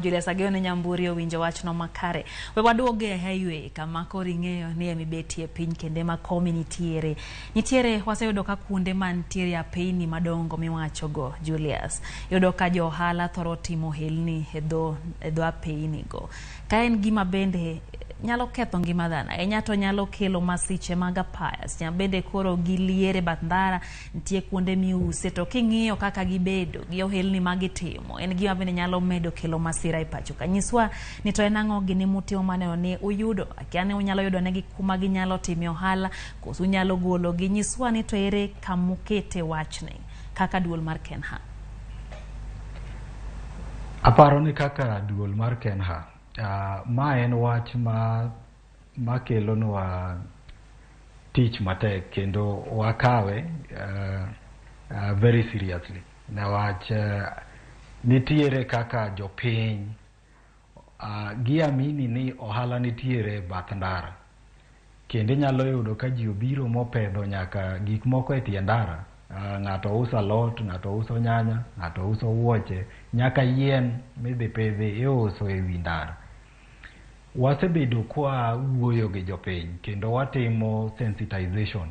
Julius Ageo ne Nyamburi owinjo wachno makare. We waduoge e highway kama koro ing'eyo ni emibetie piny kendo ema komi nitiere. Nitiere waseyudo ka kuonde mantiere apeyni madongo miwachogo Julius. Iyudo ka jo ohala thoro timo ohelni e dho apeyni go. Ka en gima bende nyalo ketho ngima dhano ahinya to nyalo kelo masiche mag apaya. Seche bende koro giliere e bath ndara, nitie kuonde miuse to king'iyo kaka gibedo gi ohelni ma gitimo en gima bende nyalo medo kelo masira e pacho ka. Nyiswa ni to en ang'o gini mutimo maneno ni uyudo, akia ni unyalo yudo negi kuma ginyalo time ohala koso unyalo gologi. Nyiswa ni to ere kamukete wachni kaka duol mar KeNHA. Aparo ni kaka duol mar KeNHA, ma en wach ma makelonwa tich matek kendo wakawe very seriously newach nitiere kaka jopiny giamini ni ohala nitiere e bath ndara kendo inyalo yudo ka ji obiro mopedho nyaka gik moko e tie ndara. Ng'ato uso alot, ng'ato uso nyanya, ng'ato uso wuoche, nyaka yien midhi pidhi iuso e wi ndara. Wasebedo kwa wuoyo gi jopiny kendo watimo sensitization.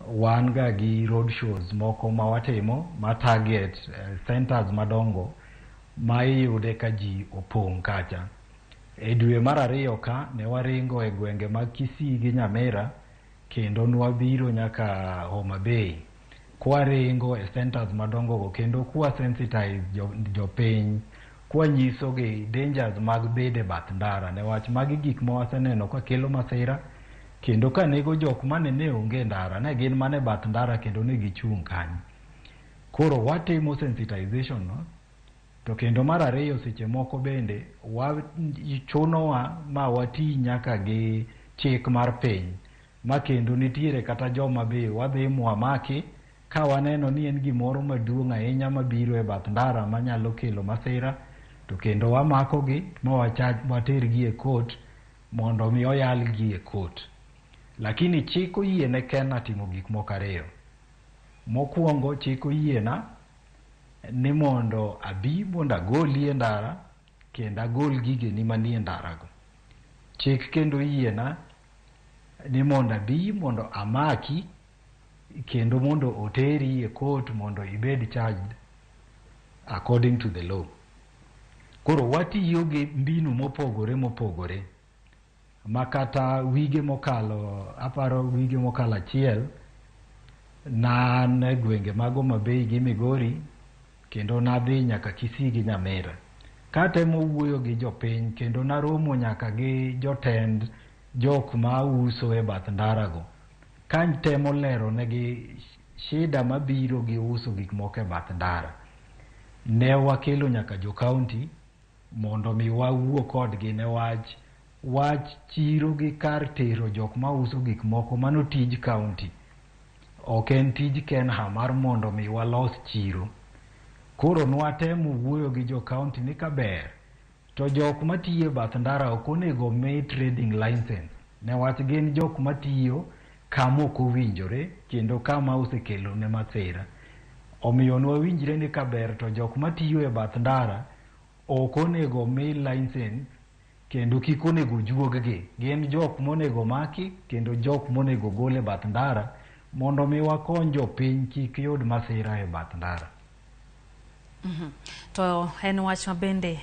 Wan ga gi road shows moko ma watimo ma target centers madongo ma iyude ka ji opong' kacha. E dwe mar ariyo ka ne waringo e gwenge mag Kisii gi Nyamira kendo nwabiro nyaka Homa Bay kwaringo e centers madongo go kendo kwa sensitize jopiny kwanyisogi dangers mag bedo e bath ndara newach magi gik ma waseneno ka kelo masira kendo ka nego jok mane ne onge ndara ne gin mana e bath ndara kendo ne gichung' kanyo. Koro watimo sensitization no to kendo mar ariyo seche moko bende chunowa ma wati nyaka gi chik mar piny ma kendo nitiere kata joma be wadhi mwamaki ka waneno ni en gimoro maduong' ahinya mabiro e bath ndara manyalo kelo masira to kendo wamakogi ma watergi e court mondo mi oyalgi e court. Lakini chik oyiene KeNHA timo gik moko ariyo. Mokwongo chik oyiena ni mondo abi mondo agoli e ndara kendo agol gigeni manie ndara go. Chik kendo oyiena ni mondo abi mondo amaki kendo mondo oteri e court mondo ibed charged according to the law. Koro watiyo gi mbinu mopogore mopogore ma kata wige mokalo, aparo wige mokalo achiel, nan e gwenge mag Homa Bay gi Migori kendo nadhi nyaka Kisii gi Nyamira. Katemo wuoyo gi jopiny kendo naromo nyaka gi jotend jok ma uso e bath ndara go. Katemo lero negi shida mabiro gi uso gik moko e bath ndara. Ne wakelo nyaka jo county mondo mi wawuo kodgi newach wach chiro gi kar tero jok mauso gik moko mano tij county. Ok en tij KeNHA mar mondo mi walos chiro. Koro nwatemo wuoyo gi jo county ni kaber to jok matiyo e bath ndara ok onego mi trading license newach gin jok matiyo kama ok owinjore kendo kama osekelo ne masira. Omiyo nwawinjre ni kaber to jok matiyo e bath ndara ok onego mi license kendo kik onego juog gi. Gin jok monego maki kendo jok monego gol e bath ndara mondo mi wakony jopiny kik yud masira e bath ndara. To en wach ma bende